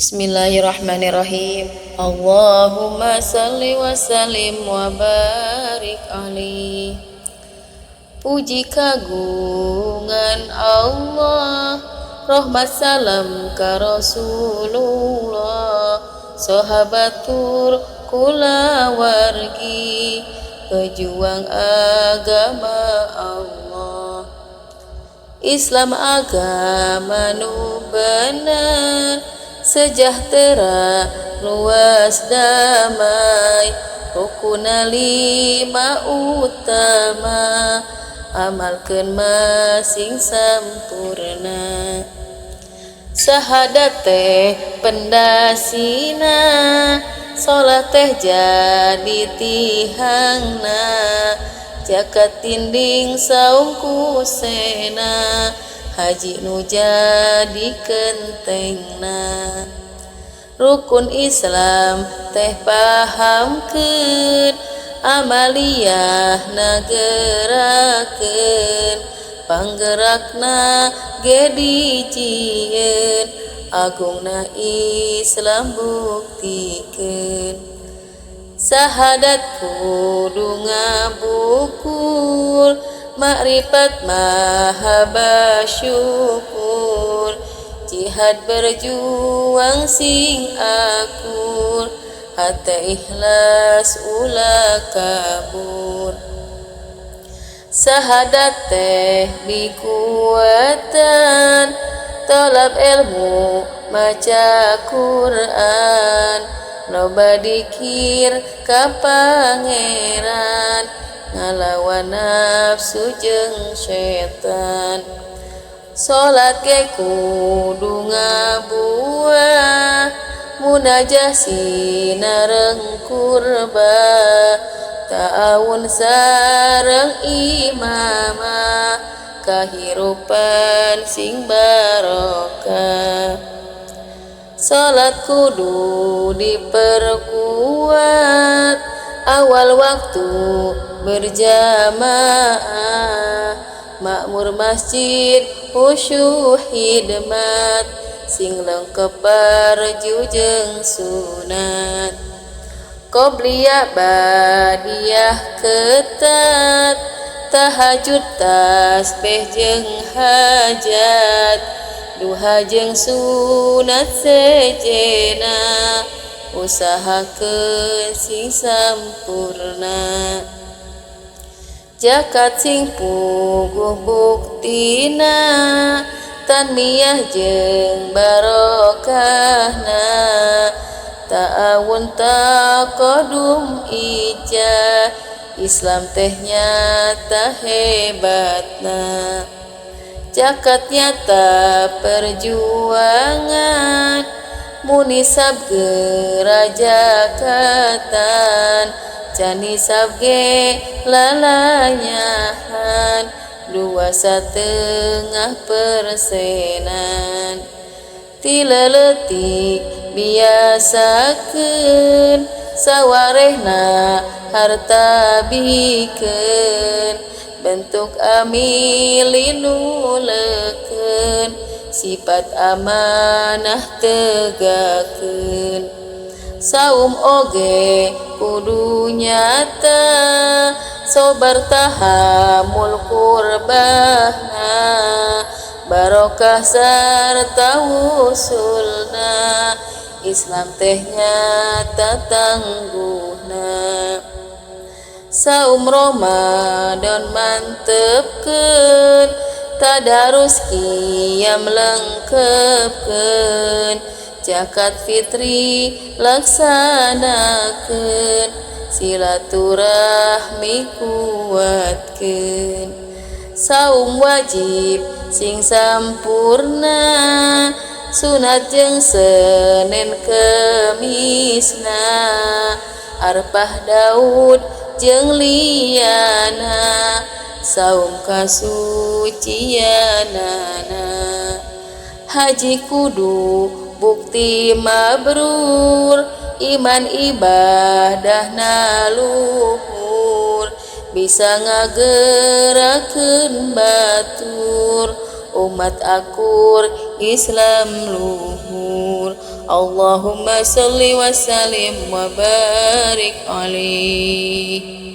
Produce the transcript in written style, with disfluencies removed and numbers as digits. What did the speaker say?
Bismillahirrahmanirrahim. Allahumma salli wa sallim wa barik alaih. Puji kagungan Allah, rahmat salam ka Rasulullah, sahabatur kulawargi, pejuang agama Allah. Islam agama nu bener, sejahtera luas damai, rukuna lima utama, amalkeun masing sampurna. Sahadat teh pendasina, salat teh jadi tihangna, jakat tinding saum kusena, haji nu jadi kentengna. Rukun Islam teh pahamkeun, amaliyah nagerakeun, panggerakna ge dijieun, agungna Islam buktikeun. Sahadat kudu ngabukur, makrifat mahabbah syukur, jihad berjuang sing akur, hate ikhlas ulah kabur. Sahadat teh dikuatan, tolab ilmu maca Quran, loba dikir ka pangeran, ngalawan nafsu jeung setan. Salat ge kudu ngabuah, munajah sinareng kurba, ta'awun sareng imamah, kahirupan sing barokah. Salat kudu diperkuat, awal waktu berjamaah, makmur masjid khusyuk khidmat, sing lengkep parju jeung sunat. Qobliyah badiah ketat, tahajud tasbih jeung hajat, duha jeung sunat sejena, usahakeun sing sampurna. Zakat sing puguh buktina, tanmiyah jeung barokahna, ta'awun taqadum ijah, Islam teh nyata hebatna. Zakat nyata perjuangan, munisab gerajakatan, canisab ge lalanyahan, 2,5%. Ti leutik biasakeun, sawarehna harta bikeun, bentuk amili nu leukeun, sifat amanah tegakeun. Saum oge kudu nyata, sobar tahamul kurbahna, barokah sarta wusulna, Islam teh nyata tangguhna. Saum Ramadan mantepkeun, tadarus qiyam lengkepkeun, zakat fitri laksanakeun, silaturahmi kuatkeun. Saum wajib sing sampurna, sunat jeung Senin Kemisna, Arpah Daud jeung liyana, saum kasucianana. Haji kudu bukti mabrur, iman ibadahna luhur, bisa ngagerakeun batur, umat akur Islam luhur. Allahumma salli wa sallim wa barik alaihi.